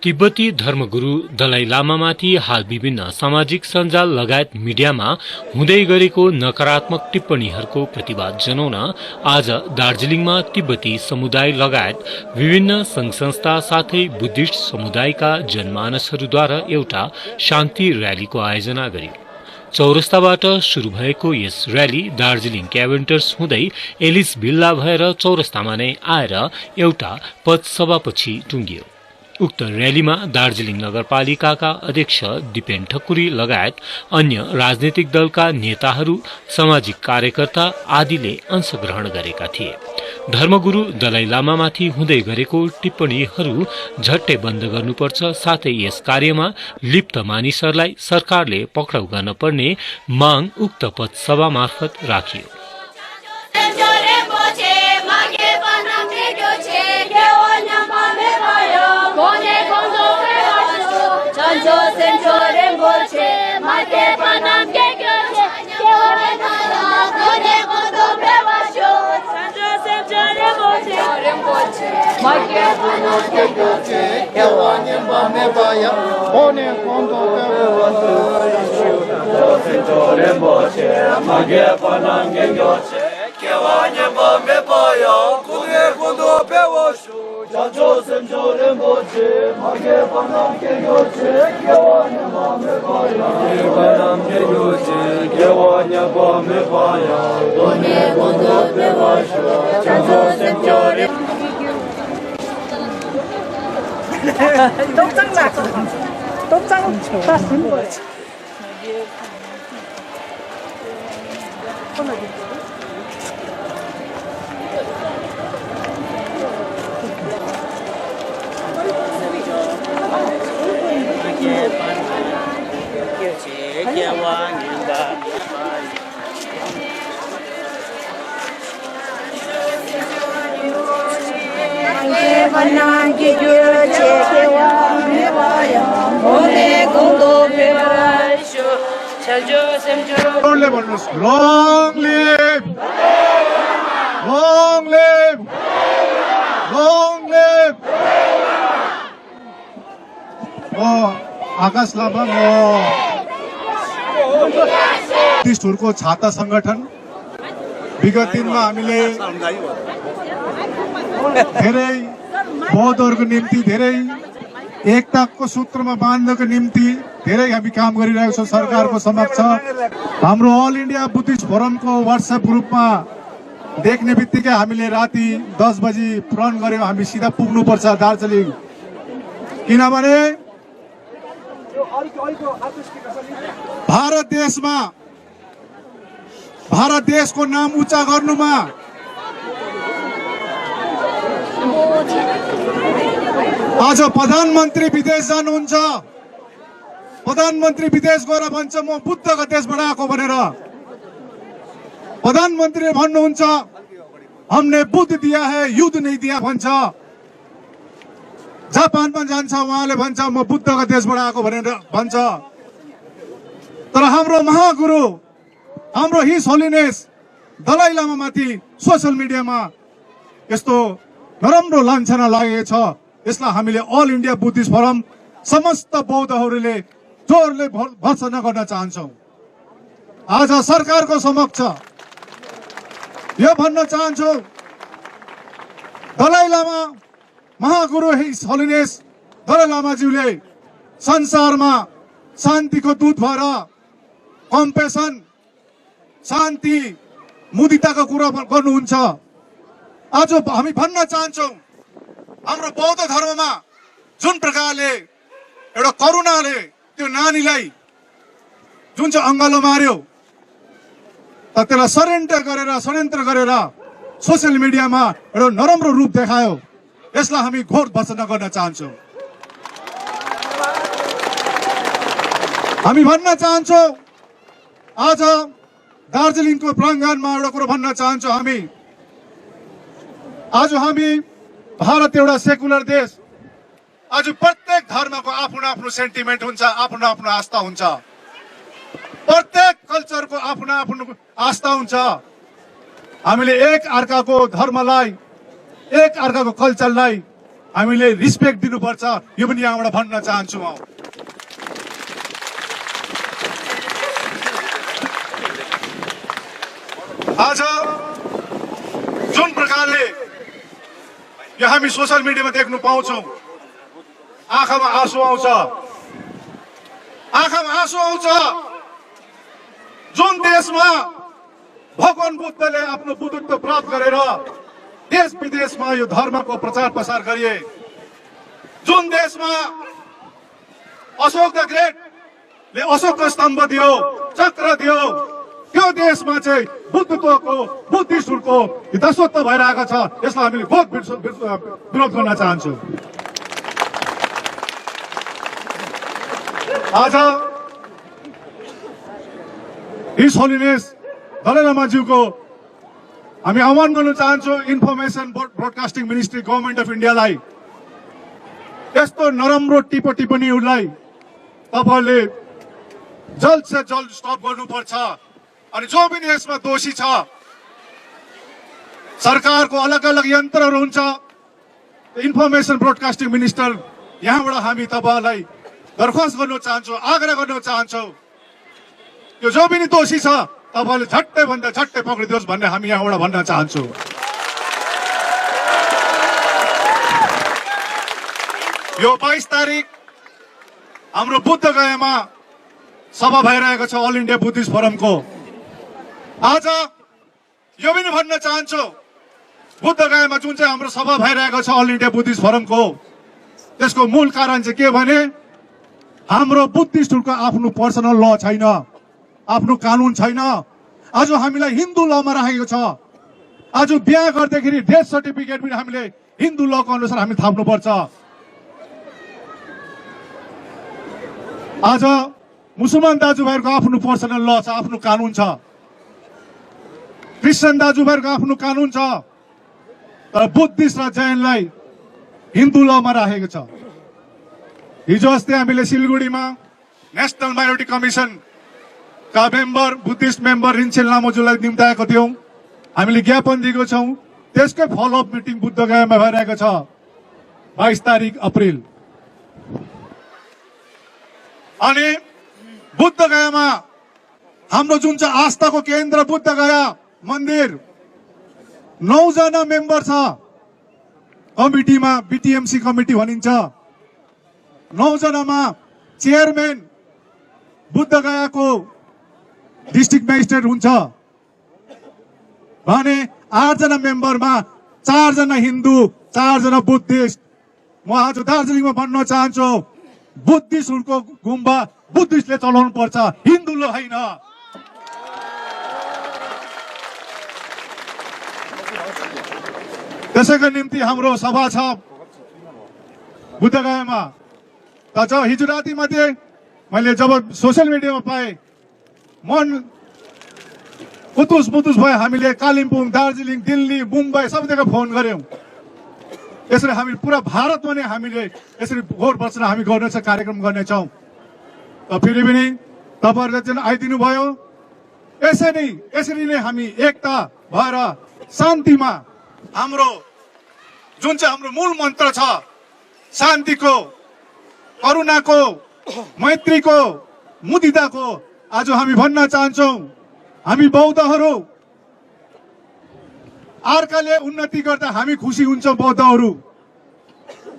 तिब्बती धर्मगुरु दलाई लामामाथि हाल विभिन्न सामाजिक सञ्जाल लगायत मिडियामा हुँदै गरेको नकारात्मक टिप्पणीहरूको प्रतिवाद जनाउन आज दार्जीलिङमा तिब्बती समुदाय लगायत विभिन्न संघ संस्था साथै बुद्धिस्ट समुदायका जनमानसहरूद्वारा एउटा शान्ति र्यालीको आयोजना गरियो। चौरस्ताबाट शुरू भएको यस र्याली दार्जीलिङ क्याभेन्टर्स हुँदै एलिस भिल्ला भएर चौरस्तामा नै आएर एउटा पथसभापछि टुङ्गियो। उक्त र्यालीमा दार्जीलिङ नगरपालिकाका अध्यक्ष दिपेन ठकुरी लगायत अन्य राजनीतिक दलका नेताहरू, सामाजिक कार्यकर्ता आदिले अंशग्रहण गरेका थिए। धर्मगुरु दलाई लामामाथि हुँदै गरेको टिप्पणीहरू झट्टै बन्द गर्नुपर्छ, साथै यस कार्यमा लिप्त मानिसहरूलाई सरकारले पक्राउ गर्न पर्ने माग उक्त पथसभा मार्फत राखियो। Long live! Long live! Long live! आकाश लामा बुद्धिस्टहरूको छाता संगठन विगत दिनमा हामीले धेरै बौद्धहरूको निम्ति धेरै एकताको सूत्रमा बाँध्नको निम्ति धेरै हामी काम गरिरहेको छौँ सरकारको समक्ष। हाम्रो अल इन्डिया बुद्धिस्ट फोरमको व्हाट्सएप ग्रुपमा देख्ने बित्तिकै हामीले राति 10 बजी प्रण गर्यौं, हामी सिधा पुग्नुपर्छ दार्जिलिङ, किनभने भारत देशको नाम उच्चा गर्नुमा आज प्रधानमन्त्री विदेश जानुहुन्छ, प्रधानमन्त्री विदेश गएर भन्छ म बुद्धको देशबाट आएको भनेर, प्रधानमन्त्रीले भन्नुहुन्छ हमने बुद्ध दिया है युद्ध नहीं दिया भन्छ। जापानमा जान्छ उहाँले भन्छ म बुद्धको देशबाट आएको भनेर भन्छ। तर हाम्रो महागुरु, हाम्रो हिज होलिनेस दलाई लामामाथि सोशल मिडियामा यस्तो नराम्रो लान्छना लागेको छ। यसलाई हामीले अल इन्डिया बुद्धिस्ट फोरम समस्त बौद्धहरूले जोरले भर्त्सना गर्न चाहन्छौँ। आज सरकारको समक्ष यो भन्न चाहन्छौँ, दलाई लामा महागुरु हिज होलिनेस दलाई लामाज्यूले संसारमा शान्तिको दूत भएर कम्पेसन, शान्ति, मुदिताको कुरा गर्नुहुन्छ। आज हामी भन्न चाहन्छौँ, हाम्रो बौद्ध धर्ममा जुन प्रकारले एउटा करुणाले त्यो नानीलाई जुन चाहिँ अङ्गालो मार्यो, त्यसलाई षड्यन्त्र गरेर सोसियल मिडियामा एउटा नराम्रो रूप देखायो, यसलाई हामी घोर भर्त्सना गर्न चाहन्छौँ। हामी भन्न चाहन्छौँ, आज दार्जिलिङको प्राङ्गणमा एउटा कुरो भन्न चाहन्छौँ, हामी भारत एउटा सेकुलर देश, आज प्रत्येक धर्मको आफ्नो आफ्नो सेन्टिमेन्ट हुन्छ, आफ्नो आफ्नो आस्था हुन्छ, प्रत्येक कल्चरको आफ्नो आफ्नो आस्था हुन्छ। हामीले एक अर्काको धर्मलाई, एक अर्काको कल्चरलाई हामीले रिस्पेक्ट दिनुपर्छ, यो पनि यहाँबाट भन्न चाहन्छु म। आज जुन प्रकारले यो हामी सोशल मिडियामा देख्नु पाउँछौँ, आँखामा आँसु आउँछ, आँखामा आँसु आउँछ। जुन देशमा भगवान बुद्धले आफ्नो बुद्धत्व प्राप्त गरेर देश विदेशमा यो धर्मको प्रचार प्रसार गरिए, जुन देशमा अशोक द ग्रेटले अशोकको स्तम्भ दियो, चक्र दियो, त्यो देशमा चाहिँ बुद्धत्वको बुद्धिस्टको दासत्व भइरहेको छ। यसलाई हामीले बहुत विरोध गर्न चाहन्छु। आज हिज होलिनेस दलाई लामाज्यूको हामी आह्वान गर्न चाहन्छौँ information broadcasting ministry government of इन्डियालाई, यस्तो नराम्रो टिप्पणीहरूलाई तपाईँले जल्द से जल्द स्टप गर्नुपर्छ। अनि जो पनि यसमा दोषी छ, सरकारको अलग अलग यन्त्रहरू हुन्छ, इन्फर्मेसन ब्रोडकास्टिङ मिनिस्टर यहाँबाट हामी तपाईँलाई दरखास्त गर्न चाहन्छौँ, आग्रह गर्न चाहन्छौँ, यो जो पनि दोषी छ तपाईँले झट्टै भन्दा झट्टै पक्रिदियोस् भन्ने हामी यहाँबाट भन्न चाहन्छौँ। यो 22 तारिक हाम्रो बुद्धगयामा सभा भइरहेको छ अल इन्डिया बुद्धिस्ट फोरमको। आज यो पनि भन्न चाहन्छु, बुद्धगयामा जुन चाहिँ हाम्रो सभा भइरहेको छ अल इन्डिया बुद्धिस्ट फोरमको, त्यसको मूल कारण चाहिँ के भने हाम्रो बुद्धिस्टहरूको आफ्नो पर्सनल ल छैन, आफ्नो कानुन छैन। आज हामीलाई हिन्दू लमा राखेको छ। आज बिहा गर्दाखेरि डेथ सर्टिफिकेट पनि हामीले हिन्दू लको अनुसार हामी थाप्नुपर्छ। आज मुसलमान दाजुभाइहरूको आफ्नो पर्सनल ल छ, आफ्नो कानुन छ, क्रिस्चियन दाजुभाइहरूको आफ्नो कानुन छ, तर बुद्धिस्ट र जैनलाई हिन्दू लमा राखेको छ। हिजो अस्ति हामीले सिलगढीमा नेशनल माइनोरिटी कमिसन का मेम्बर बुद्धिस्ट मेम्बर रिन्छेल लामोजुलाई निम्ताएको थियौँ, हामीले ज्ञापन दिएको छौँ। त्यसकै फलोअप मिटिङ बुद्धगयामा भइरहेको छ 22 तारिक अप्रिल। अनि बुद्धगयामा हाम्रो जुन चाहिँ आस्थाको केन्द्र बुद्धगया मन्दिर 9 जना मेम्बर छ कमिटीमा, बीटीएमसी कमिटी भनिन्छ। 9 जनामा चेयरम्यान बुद्धगयाको डिस्ट्रिक्ट म्याजिस्ट्रेट हुन्छ भने 8 जना मेम्बरमा 4 जना हिन्दू, 4 जना बुद्धिस्ट। म आज दार्जिलिङमा भन्न चाहन्छु, बुद्धिस्टहरूको गुम्बा बुद्धिस्टले चलाउनु पर्छ, हिन्दूले होइन। त्यसैको निम्ति हाम्रो सभा छ बुद्धगयामा। हिजो राति मध्ये मैले जब सोसियल मिडियामा पाएँ, मन उतुस पुतुस भयो। हामीले कालिम्पोङ, दार्जिलिङ, दिल्ली, मुम्बई सबैतिर फोन गर्यौँ। यसरी हामी पुरा भारतमा नै हामीले यसरी फोहोर बच्न हामी गर्नेछ, कार्यक्रम गर्नेछौँ। फेरि पनि तपाईँहरूले चाहिँ आइदिनु भयो। यसरी नै हामी एकता भएर शान्तिमा हाम्रो जुन चाहिँ हाम्रो मूल मन्त्र छ, शान्तिको, करुणाको, मैत्रीको, मुदिताको, आज हामी भन्न चाहन्छौँ। हामी बौद्धहरू अर्काले उन्नति गर्दा हामी खुसी हुन्छौँ। बौद्धहरू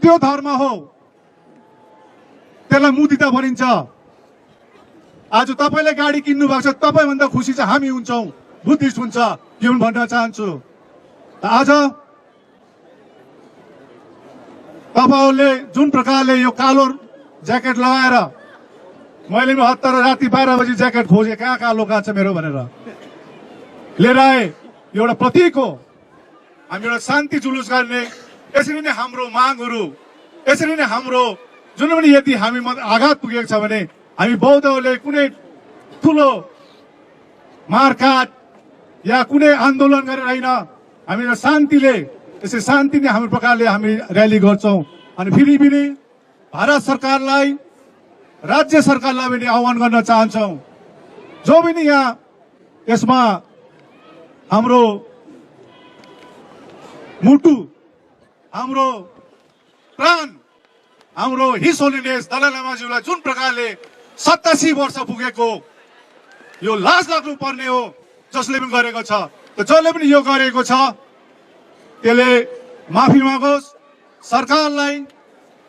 त्यो धर्म हो, त्यसलाई मुदिता भनिन्छ। आज तपाईँले गाडी किन्नु भएको छ, तपाईँभन्दा खुसी चाहिँ हामी हुन्छौँ, बुद्धिस्ट हुन्छ, यो पनि भन्न चाहन्छु। आज तपाईँहरूले जुन प्रकारले यो कालो ज्याकेट लगाएर, मैले पनि हतार राति 12 बजी ज्याकेट खोजेँ, कहाँ कालो कहाँ छ मेरो भनेर लिएर आए। एउटा प्रतीक हो, हामी एउटा शान्ति जुलुस गर्ने। यसरी नै हाम्रो मागहरू, यसरी नै हाम्रो जुन पनि यदि हामीमा आघात पुगेको छ भने हामी बौद्धहरूले कुनै ठुलो मारकाट या कुनै आन्दोलन गरेर होइन, हामी शान्तिले, यसरी शान्ति नै हाम्रो प्रकारले हामी र्याली गर्छौँ। अनि फेरि पनि भारत सरकारलाई, राज्य सरकारलाई पनि आह्वान गर्न चाहन्छौँ, जो पनि यहाँ यसमा हाम्रो मुटु, हाम्रो प्राण हाम्रो हिज होलिनेस दलाई लामाज्यूलाई जुन प्रकारले 87 वर्ष पुगेको यो लाज लाग्नु पर्ने हो जसले पनि गरेको छ जसले पनि यो गरेको छ त्यसले माफी मागोस्। सरकारलाई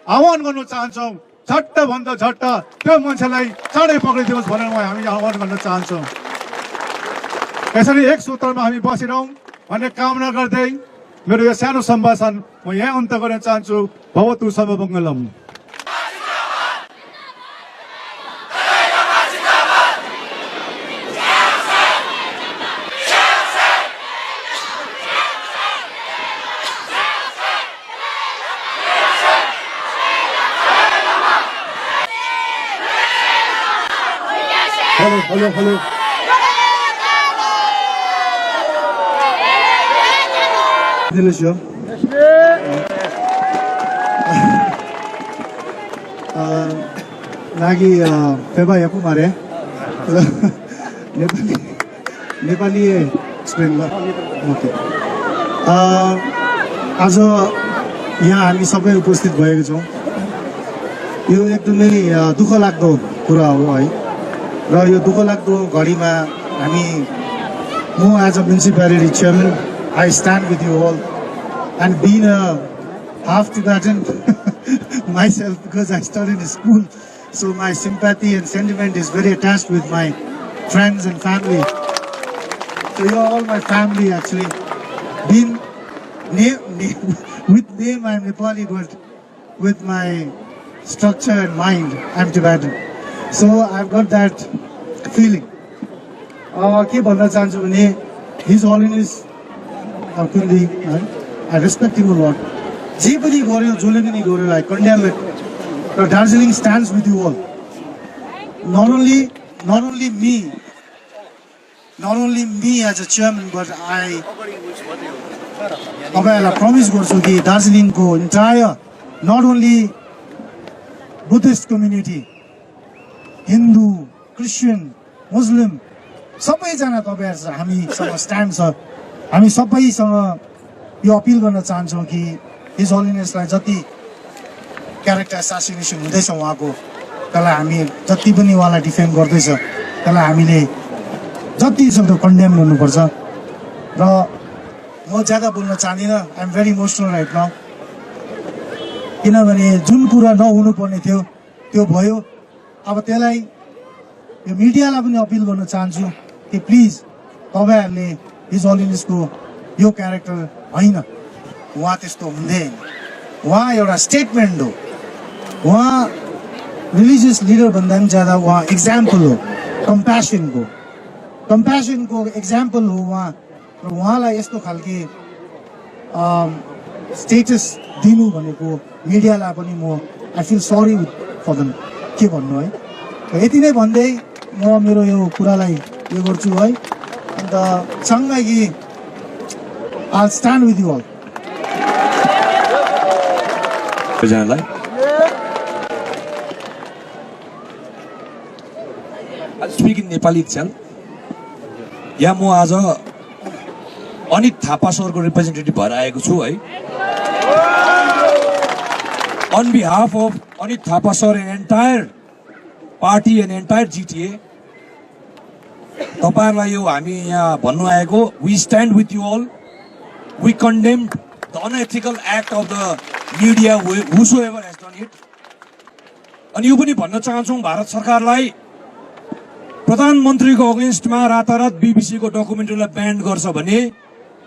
आह्वान गर्न चाहन्छौँ झट्ट भन्दा झट्ट त्यो मान्छेलाई चाँडै पक्रिदियोस् भनेर हामी आह्वान गर्न चाहन्छौँ। यसरी एक सूत्रमा हामी बसिरहौँ भन्ने कामना गर्दै मेरो यो सानो सम्भाषण म यहाँ अन्त गर्न चाहन्छु। भवतु सर्वमङ्गलम्। Hello hello Delicious. Lagi Feba ya kumare. Nepali explain lah. Okay. आज यहाँ हामी सबै उपस्थित भएको छौँ। यो एकदमै दुःख लाग्दो कुरा हो है र यो दुःख लाग्दो घडीमा हामी म as a municipality chairman I stand with you all, and being a half Tibetan myself because I studied in school, so my sympathy and sentiment is very attached with my friends and family. So you're all my family actually. Being with name I'm Nepali, but with my structure and mind I'm Tibetan. So I've got that feeling. के भन्न चाहन्छु भने His Holiness I respect him a lot. जे पनि गर्यो जसले पनि गर्यो I condemn it. Darjeeling stands with you all. Not only me as a chairman, but I promise गर्छु कि दार्जिलिङ को entire, not only Buddhist community, Hindu, Christian, Muslim, सबैजना तपाईहरु हामीसँग स्ट्यान्ड छ। हामी सबैसँग यो अपिल गर्न चाहन्छौँ कि हिज होलिनेसलाई जति क्यारेक्टर एसासिनेसन हुँदैछ उहाँको त्यसलाई हामी जति पनि उहाँलाई डिफेम गर्दैछ त्यसलाई हामीले जति सक्दो कन्डेम गर्नुपर्छ। र म ज्यादा बोल्न चाहदिनँ। I am very emotional right now किनभने जुन कुरा नहुनु पर्ने थियो त्यो भयो। अब त्यसलाई यो मिडियालाई पनि अपिल गर्न चाहन्छु कि प्लिज तपाईहरुले हिज होलिनेसको यो क्यारेक्टर हैन, उहाँ त्यस्तो हुँदैन। उहाँ एउटा स्टेटमेन्ट हो। उहाँ रिलिजियस लिडर भन्दा पनि ज्यादा उहाँ एक्जाम्पल हो कम्प्यासनको एक्जाम्पल हो उहाँ। र उहाँलाई यस्तो खालके स्टेटस दिनु भनेको मिडियालाई पनि म I feel sorry for them के भन्नु है। यति नै भन्दै म मेरो यो कुरालाई यो गर्छु है। अन्त सँगै कि I'll stand with you all. Dalai. I'll speak in Nepali itself. या म आज अनित थापा सरको रिप्रेजेन्टेटिभ भएर आएको छु है। On behalf of Anit Thapa sir and entire party and entire GTA, तपाईहरुलाई यो हामी यहाँ भन्नु आएको, we stand with you all. We condemn the unethical act of the media whosoever has done it. अनि यो पनि भन्न चाहन्छौँ भारत सरकारलाई प्रधानमन्त्रीको अगेन्स्टमा रातारात बीबीसी को डकुमेन्ट्रीलाई ब्यान गर्छ भने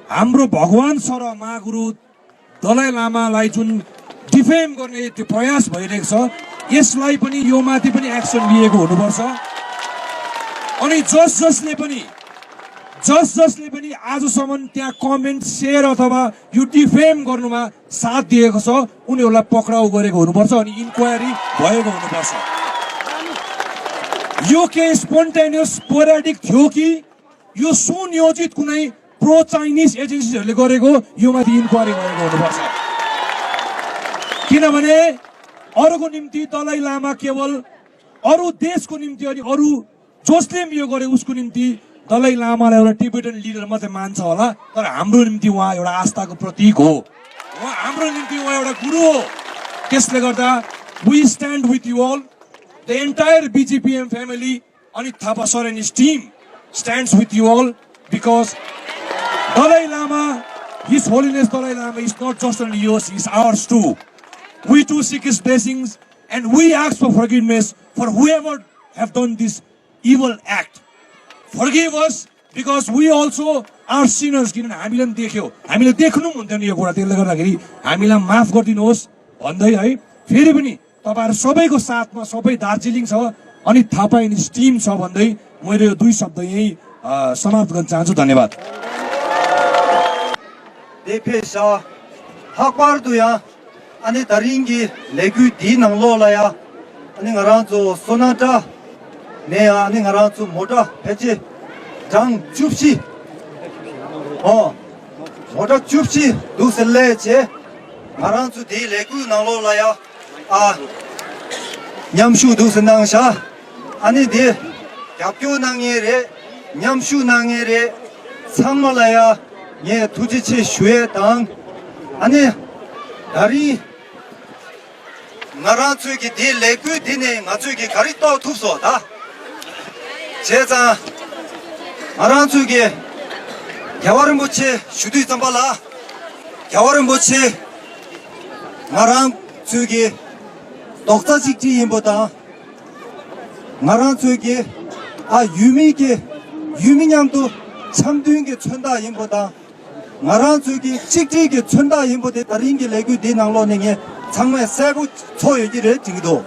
हाम्रो भगवान सर महागुरु दलाई लामालाई जुन डिफेम गर्ने त्यो प्रयास भइरहेको छ यसलाई पनि यो माथि पनि एक्सन लिएको हुनुपर्छ। अनि जसले पनि आजसम्म त्यहाँ कमेन्ट शेयर अथवा यो डिफेम गर्नुमा साथ दिएको छ उनीहरूलाई पक्राउ गरेको हुनुपर्छ अनि इन्क्वायरी भएको हुनुपर्छ। यो के स्पोन्टेनियस स्पोरेडिक थियो कि यो सुनियोजित कुनै प्रो चाइनिज एजेन्सीहरूले गरेको यो माथि इन्क्वायरी भएको हुनुपर्छ। किनभने अरूको निम्ति दलाई लामा केवल अरू देशको निम्ति अनि अरू जसले यो गरे उसको निम्ति दलाई लामालाई एउटा टिबेटन लिडर मात्रै मान्छ होला, तर हाम्रो निम्ति उहाँ एउटा आस्थाको प्रतीक हो। हाम्रो निम्ति उहाँ एउटा गुरु हो। त्यसले गर्दा we stand with you all. The entire BGPM family, Anit Thapa sir and his team stands with you all because Dalai Lama, His Holiness Dalai Lama is not just only yours, he's ours too. We too seek his blessings and we ask for forgiveness for whoever have done this evil act. Forgive us because we also are sinners. किनभने हामीले पनि देख्यो, हामीले देख्नु हुन्थ्यो नि यो कुरा, त्यसले गर्दाखेरि हामीलाई माफ गरिदिनुहोस् भन्दै है फेरि पनि तपाईहरु सबैको साथमा सबै दार्जिलिङ छ अनि थापा एन्ड हिज टिम छ भन्दै मैले यो दुई शब्द यही समाप्त गर्न चाहन्छु। धन्यवाद। 대표사 학과도야 아니 다른기 레규 디낭로라야 아니 가라조 소나타 네 아니 가라조 모टा 배지 장 줍시 모टा 줍시 두셀레제 가라조 디 레규 낭로라야 아 냠슈 두선낭샤 아니 디 약교낭예레 냠슈낭예레 상말라야 예 두지치 슈에당 아니 다리 나라주기 딜레규 디네 나주기 가리또 투소다 제자 나라주기 야와른 보치 슈두이 잠발라 야와른 보치 나라주기 독자직지 임보다 나라주기 아 유미기 유미냠도 참두인게 천다 임보다 나라주기 찍찍이 천다 임보다 다른게 레규 디낭로능에 정말 세고 초유지를 지기도